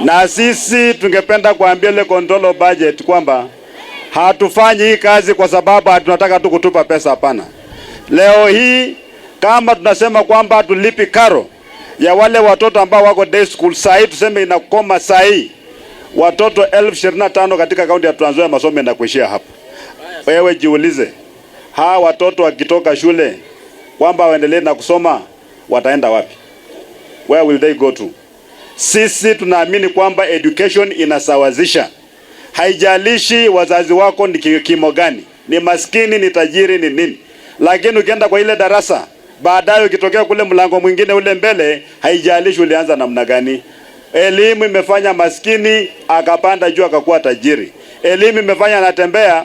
Na sisi tungependa kuambia ile control budget kwamba hatufanyi hii kazi kwa sababu tunataka tu kutupa pesa. Hapana. Leo hii kama tunasema kwamba tulipi karo ya wale watoto ambao wako day school, saa hii tuseme inakoma saa hii watoto 25,000 katika kaunti ya Trans Nzoia masomo yanakuishia hapo. Wewe jiulize, hawa watoto wakitoka shule kwamba waendelee na kusoma wataenda wapi? Where will they go to? Sisi tunaamini kwamba education inasawazisha. Haijalishi wazazi wako ni kimo gani, ni maskini, ni tajiri, ni nini, lakini ukienda kwa ile darasa baadaye, ukitokea kule mlango mwingine ule mbele, haijalishi ulianza namna gani. Elimu imefanya maskini akapanda juu akakuwa tajiri. Elimu imefanya anatembea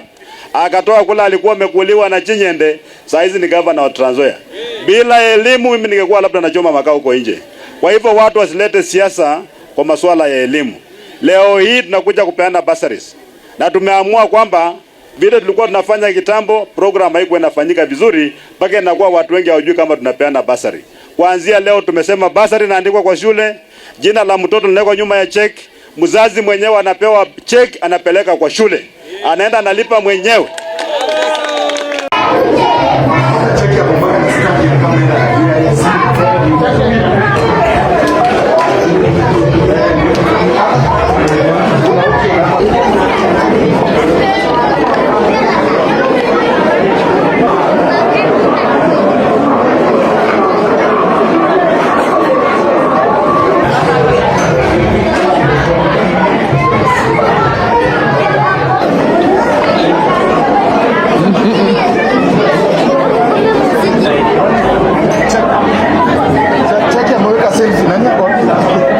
akatoka kule alikuwa amekuliwa na chinyende, saa hizi ni gavana wa Trans Nzoia. Bila elimu mimi ningekuwa labda nachoma makaa huko nje. Kwa hivyo watu wasilete siasa kwa masuala ya elimu. Leo hii tunakuja kupeana bursaries na tumeamua kwamba vile tulikuwa tunafanya kitambo, program haikuwa inafanyika vizuri mpaka inakuwa watu wengi hawajui kama tunapeana bursary. Kuanzia leo tumesema bursary inaandikwa kwa shule, jina la mtoto linawekwa nyuma ya check, mzazi mwenyewe anapewa check, anapeleka kwa shule, anaenda analipa mwenyewe. Cheki hapo mpaka nasikia kamera ya Cheki ameweka selfie, nani ako wapi?